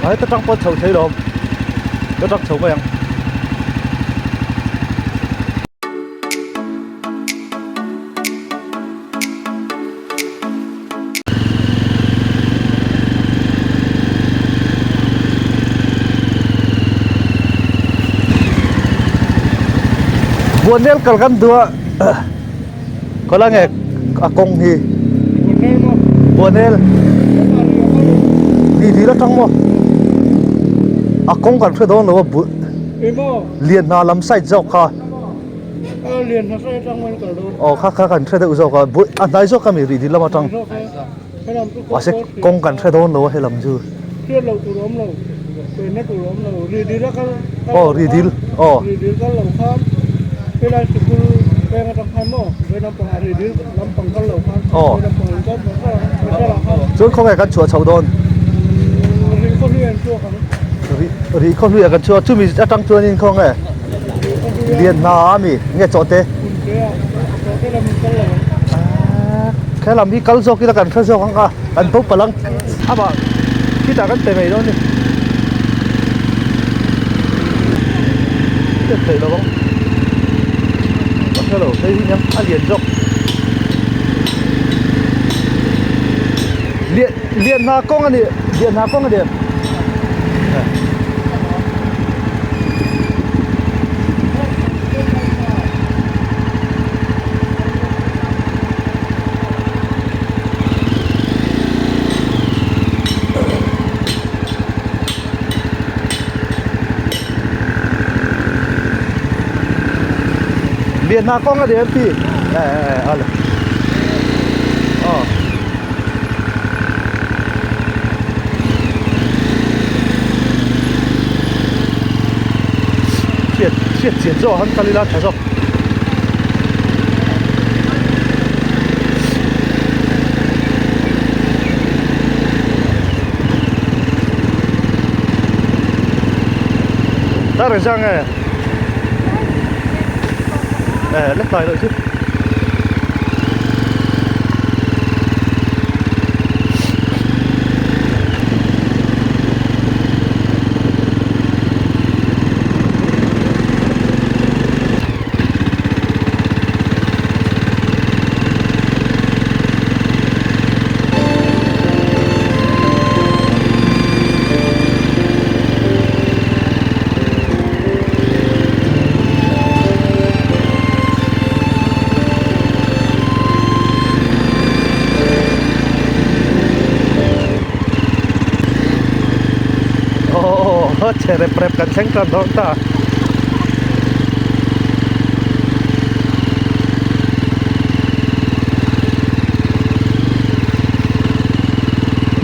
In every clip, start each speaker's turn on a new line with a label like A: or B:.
A: Ai ta tang pawh chho thei lo ka tang chho mai ang. Buanel kal kan duh a khawlai nge a kawng hi Buanel ni dil atang maw a kawng kan hre dawn lo a lian hna lam side zawk kha. Aw kha kha kan hre deuh zawk a a hnai zawk a mi rih dil lam atang mahse kawng kan hre dawn lo a helam chu aw rih dil aw aw chuan khawnge kan chhuah chho dawn rih rih khaw hluiah kan chhuah chumi atang chuanin khawnge. Lian hna a mi nge chaw te he lam hi kal zawk ila kan hre zawk ang a kan bo palh ang amah khitah kan pe mai dawn a ni hriat theih lo ang ka hre lo hei hi nia a lian zawk lian lian hna kawng a ni lian hna kawng a ni. Lian hna kawng a ni em pi eh a le aw. Hriat hriat chian zawk han kal ila tha zawk. Ta reng sang nge eh lek tlai loh chu. Aw che rep rep kan thleng tan dawn ta.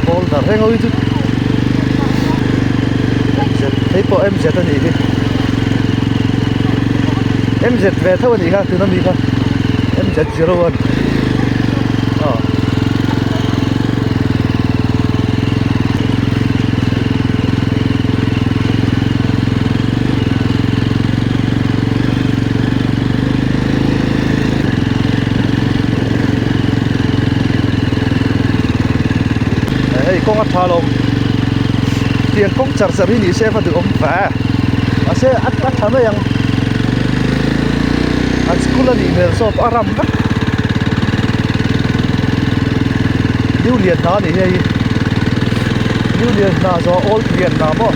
A: Boulder reng ho hi chu MZ hei pawh MZ a nih hi MZ ve tho a nih kha tuna mi kha MZ 01 aw. Hei kawng a tha lo tiang kawng char char hi ni se va duh awm ve mahse a a tha mai ang an school a nih hmel zawk a ram vek new lian hna a ni hei new lian hna zawh old lian hna maw.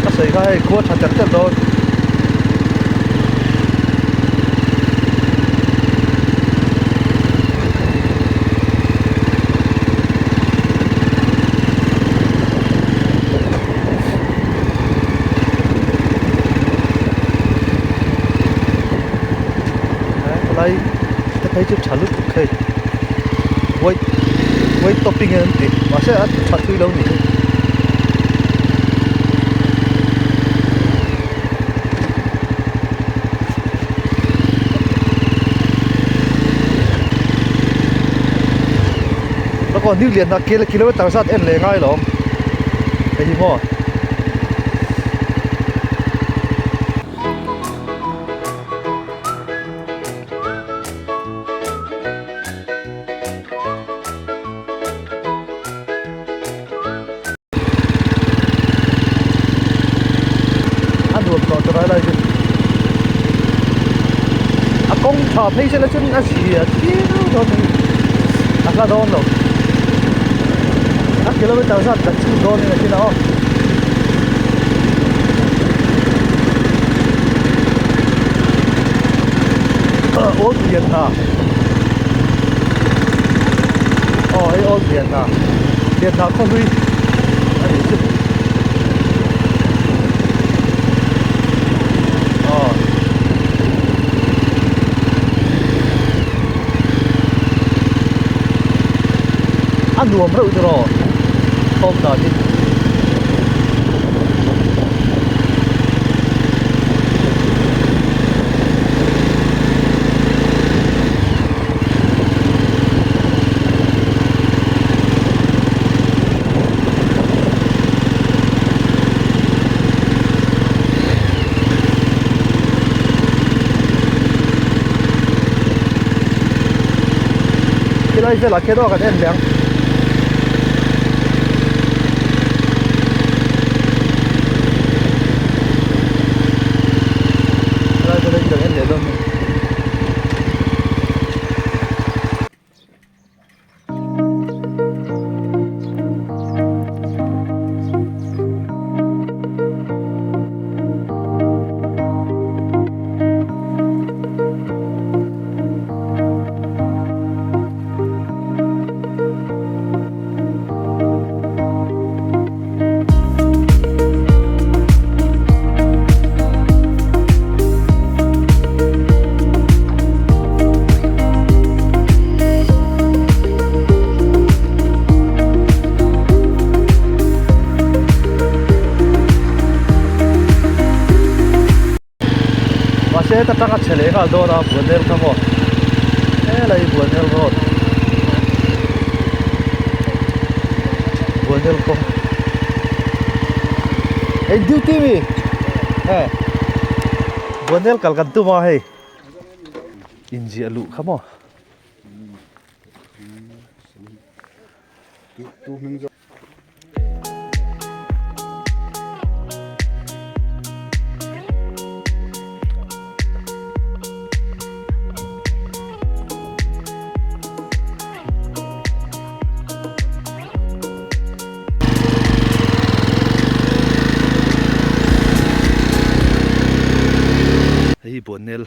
A: Ka sawi kha hei khua tha tel tel dawn. Helai te phei chu tha lutuk hei white white topping an ti mahse a tha thui lo ni. aw New Lianhna kilometer zat en leh ngai lo hei hi maw. A nuam tawh tur a lai chu a kawng tha phei sela chuan a zia viau dawn a ni a hla dawn lo a kilometer zat kan chhun dawn in a thin a aw. Old Lianhna aw hei Old Lianhna Lianhna khaw hlui a nih chu aw a nuam reuh chu rawh thawm dan hi. Khilai velah khian aw kan en leh ang. Khilai velah hi kan en leh dawn a ni. Mahse heta tanga chhe leh nghal dawn a Buanel kha maw helai Buanel road Buanel kawng eng duty mi e Buanel kal kan tum a hei inziah luh kha maw. Hei hi Buannel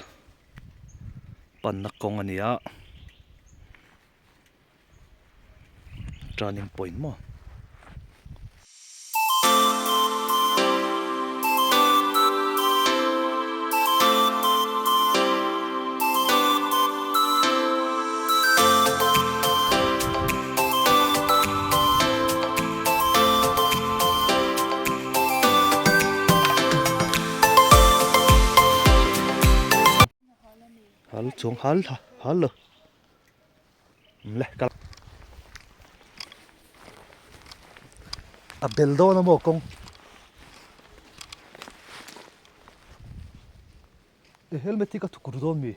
A: panna kawng a ni a. Turning point maw. Hal chuang hal hal lo. Le kal. A bel dawn a maw kawng. E helmet hi ka thukur dawn mi.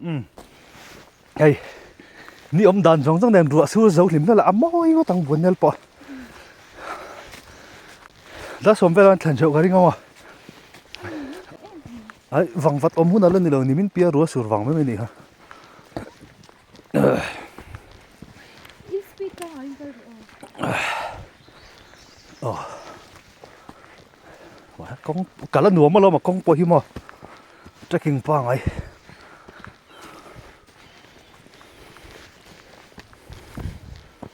A: Umm hei ni awm dan zawng zawng nen ruah sur zo hlim vel a mawi ngawt ang buan nel pawh la sawm vel an thlan chhoh ka ring ang a ai vang vat awm hun a la ni lo ni min pia ruah sur vang mai mai a ni kha. Aw kawng kal a nuam alawm a kawng pawh hi maw trekking pangai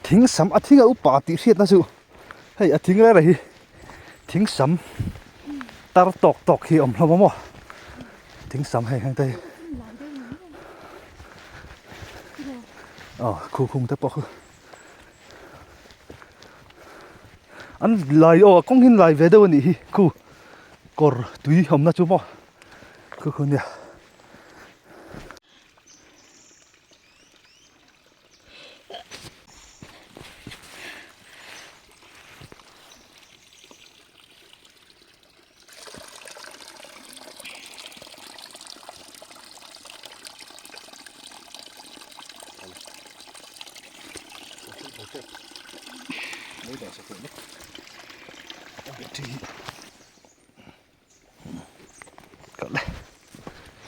A: thing sam a thing a upa tih hriatna chu hei a thing reng reng hi thing sam tar tawk tawk hi a awm hlawm a maw thing sam hei heng te hi aw khu khung te pawh khu. An lai aw a kawng hi an lai ve deuh a nih hi khu kawr tui awmna chu maw khu khu nia.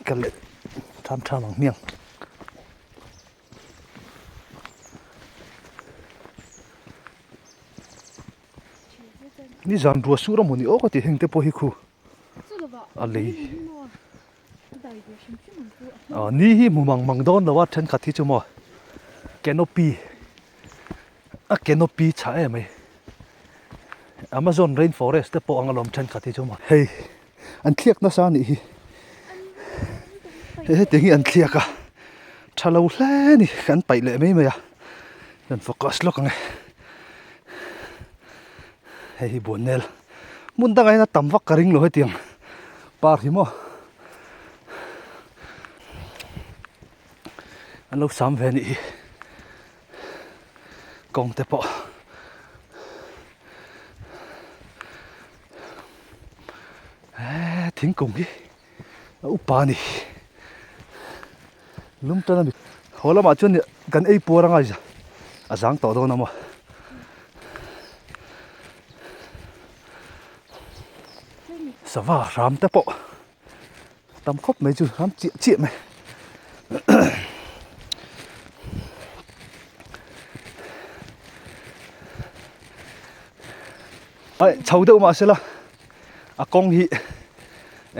A: Kal leh tham tham ang hmiang. Ni zan rua sur a maw ni aw ka ti heng te pawh hi khu a lei ah ni hi hmu mang mang dawn lo a thenkhat hi chu maw canopy a canopy chhah em mai Amazon rain forest te pawh ang alawm thenkhat hi chu maw hei an thliak nasa a nih hi hei hetiang hi an thliak a tha lo hle a ni kan paih leh mai mai a kan focus lawk ang e hei hi buannel hmun dangah hian a tam vak ka ring lo hetiang par hi maw an lo sam ve a nih hi kawng te pawh. Eee thingkung hi a upa a ni lum tan a ni haw lamah chuan kan ei puar anga a zang tawh dawn a maw sava hram te pawh tam khawp mai chu hram chiah chiah mai. Ai chho deuh mah sela a kawng hi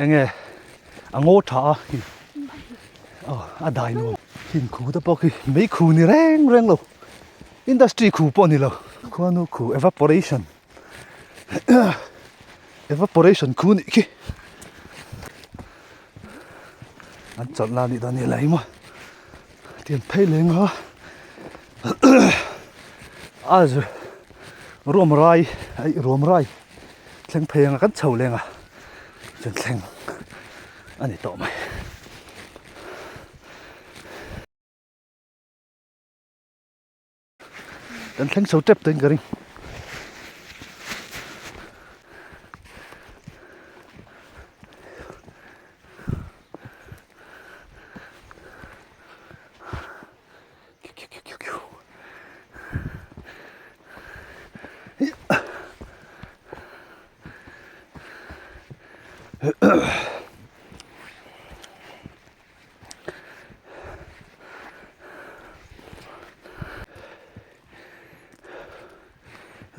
A: eng nge a ngaw tha a hi aw a dai nuam him khu te pawh khi mei khu ni reng reng lo industry khu pawh ni lo khuanu khu evaporation evaporation khu nih khi an chawlh na nih dawn ni lai maw tian phei leng a a zu ruam rai aih ruam rai thleng phei anga kan chho leng a chuan thleng a ni tawh mai. Kan thleng chho tep tawhin ka ring.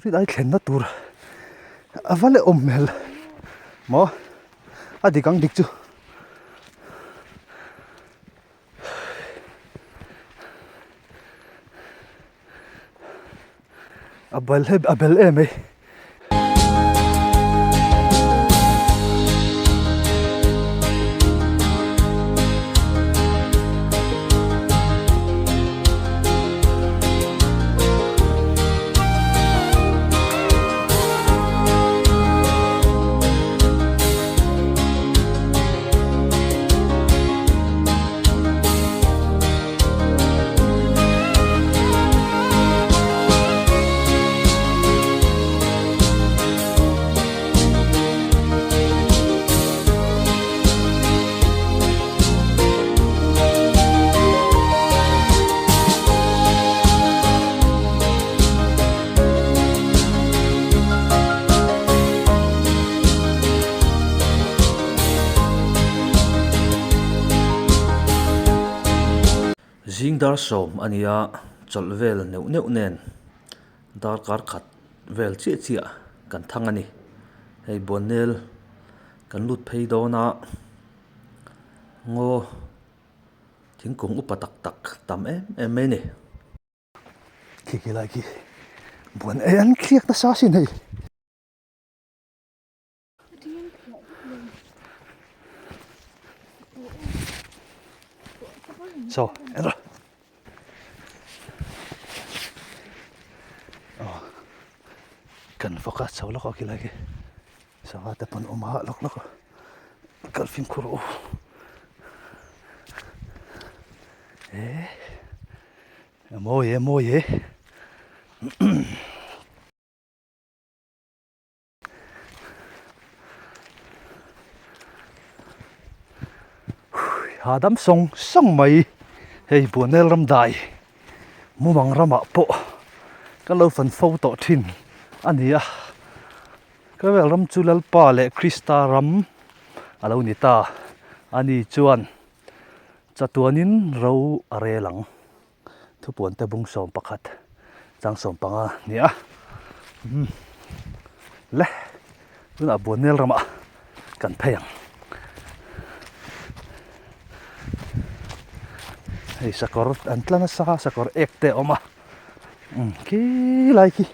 A: Rit ai thlenna tur a va leh awm hmel maw a dik ang dik chu. A bel he a bel em mai.
B: Zing dar sawm a nia chawlh vel neuh neuh nen darkar khat vel chiah chiah kan thang a ni. Hei Buannel kan lut phei dawn a ngaw thingkung upa tak tak tam em em mai a ni.
A: Khi khi lai khi buan e an thliak nasa sin hei. So en rawh. Kan. Kan focus chho lawk a khilai khi sava te pawn awm a lawk lawk a kal fimkhur u eh a mawi e a mawi e Hahdam sawng sawng mai hei Buanel ram dai mumang ramah pawh ka lo fan fo tawh thin a ni a ka vel ram chu Lalpa leh Krista ram a lo ni ta a ni chuan chatuanin ro a rel ang. Thupuan te bung 11 chang 15 a ni a umm le tunah Buannel ramah kan phei ang hei sakawr an tla nasa sakawr ek te a awm a umm khi lai khi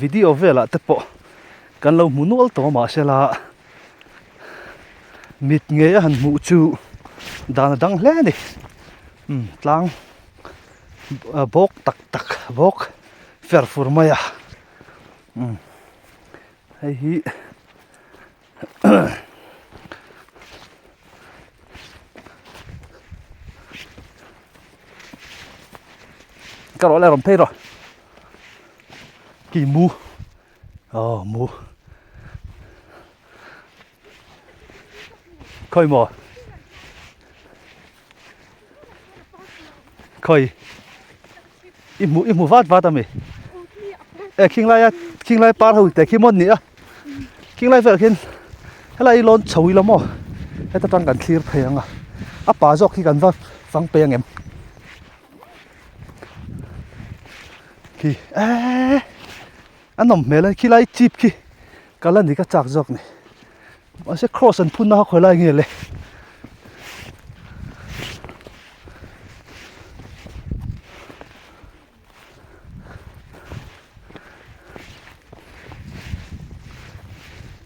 A: video velah te pawh kan lo hmu nual tawh mahsela. Mit ngei a han hmuh chu dan a dang hle a ni umm tlang bawk tak tak bawk fer fur mai a umm hei hi ka rawh le rawn phei rawh ki mu. Aw mu Khawi maw Khawi I hmu i hmu vat vat ami E khing laia khing lai par ho te khi mawn ni a khing lai velah khian helai hi lawn chho ila maw heta tang kan thlir phei ang a a pa zawk hi kan va fang peng em. Khi eee a nawm hmel a khilai chip khi kal a ni ka chak zawk ni mahse cross an phun na kha khawi lai nge le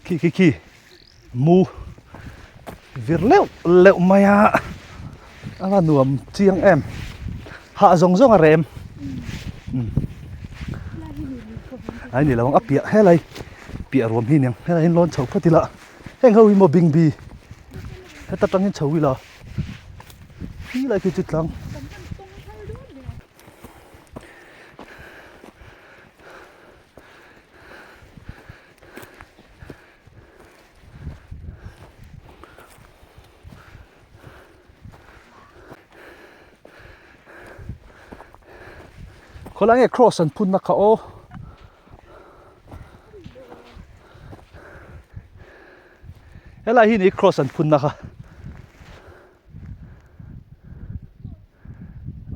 A: khi khi khi Mu vir leuh leuh mai a, a la nuam chiang em, hah zawng zawng a rem ai ni lo ang a piah helai piah ruam hi aniang helai hian lawn chho phawt ila heng ho hi maw bingbi heta tangin chho ila helai khi chu tlang. Khawlai nge cross an phun na kha aw helai hi ni cross an phun na kha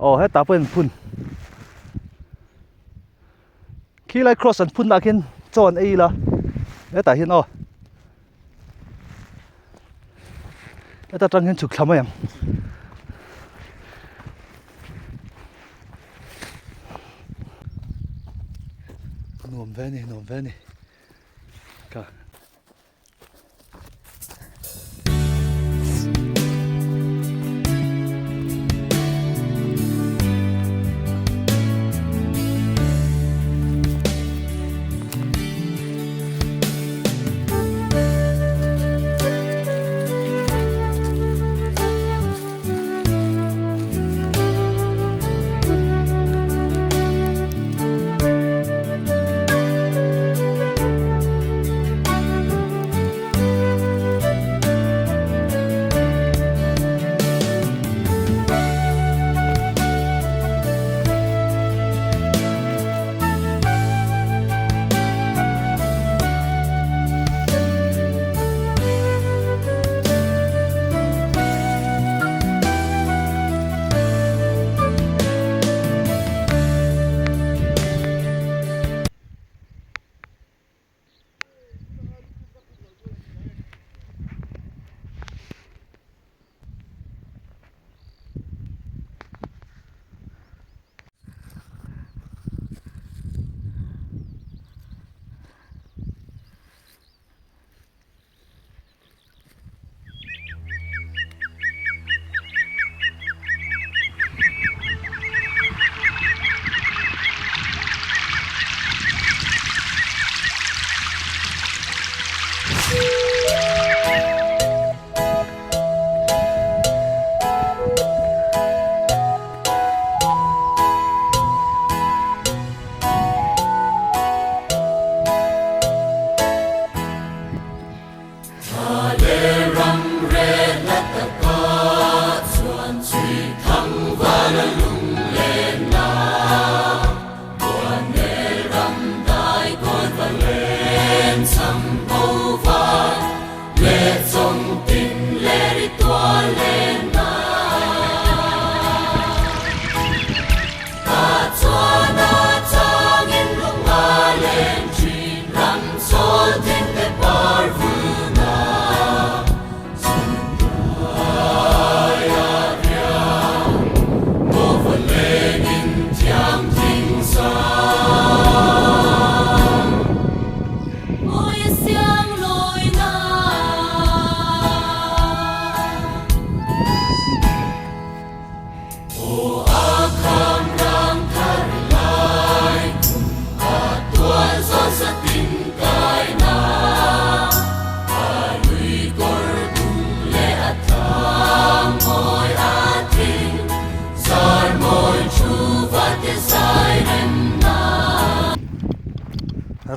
A: aw hetah pawh hian an phun. Khi lai cross an phun ah khian chaw an ei ila hetah hian aw heta tang hian chhuk thla mai ang nuam ve a ni nuam ve a ni ka.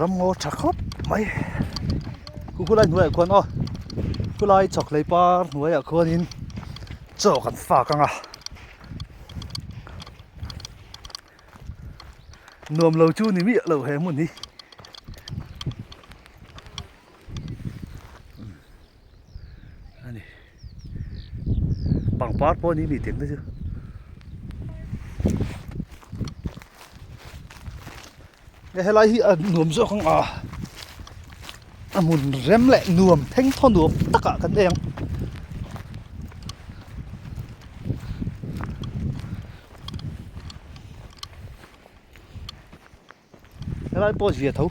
A: Ramngaw tha khawp mai khu khulai hnuaiah khuan aw khulai chawkhlei par hnuaiah khuanin chaw kan fak ang a nuam lo chu ni miah lo he hmun hi. A ni pangpar pawh a ni mi teng te chu nge helai hi a nuam zawk ang a a hmun rem leh nuam theng thaw nuam takah kan nei ang. Helai pawh zia tho.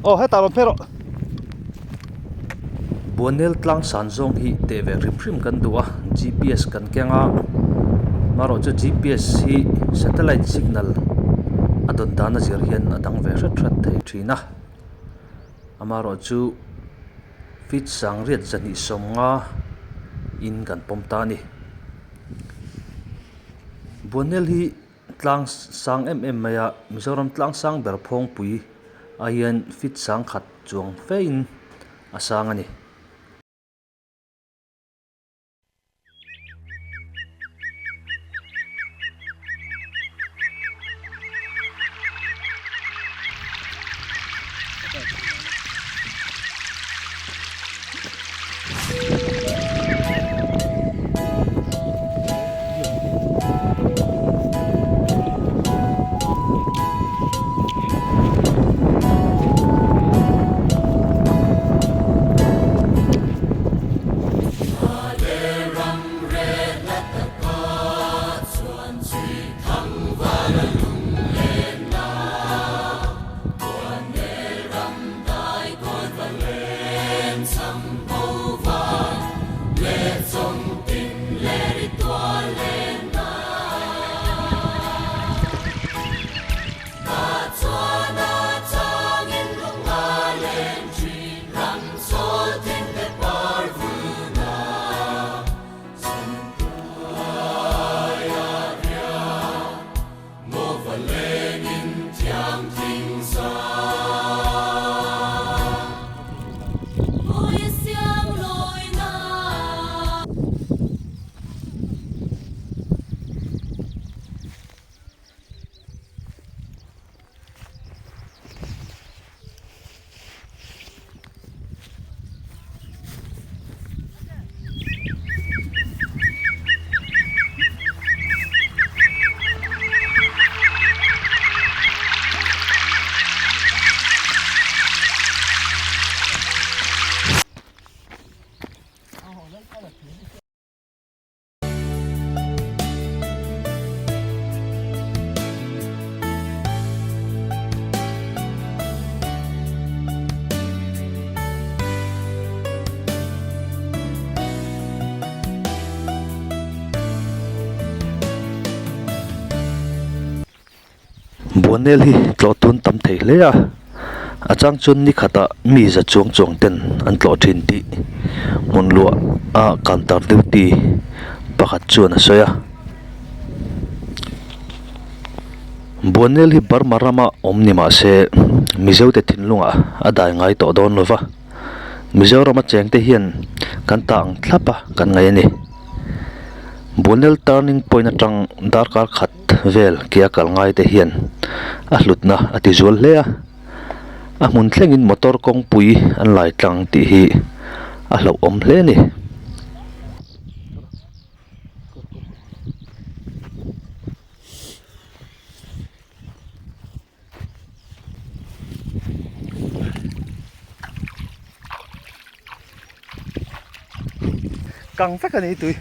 A: Aw hetah rawn phei rawh.
B: Buanel tlang san zawng hi teh ve hrim hrim kan duh a, GPS kan keng a, marawh chu GPS hi satellite signal a dawn dan a zir hian a dang ve hret hret thei thin a, amarawh chu. Feet sangriat zahnih sawmnga in kan pawm ta a ni. Buanel hi tlang sang em em mai a, Mizoram tlang sang ber phawngpui ah hian feet sangkhat chuang fe in a sang a ni. Buanel hi tlawh tun tam thei hle a, a chang chuan ni khatah mi za chuang chuang ten an tlawh thin tih hmun luah a counter duty pakhat chuan a sawi a. Buanel hi Burma rama awm ni mah se Mizote thinlungah a dai ngai tawh dawn lo va, Mizorama chengte hian kan ta ang thlap a kan ngaih a ni. Buanel turning point atang darkar khat vel ke a kal ngai te hian a hlutna a ti zual hle a. A hmun thlengin motor kawngpui an lai tlang tih hi a hlauhawm hle a ni.
A: Kang vek a ni tui.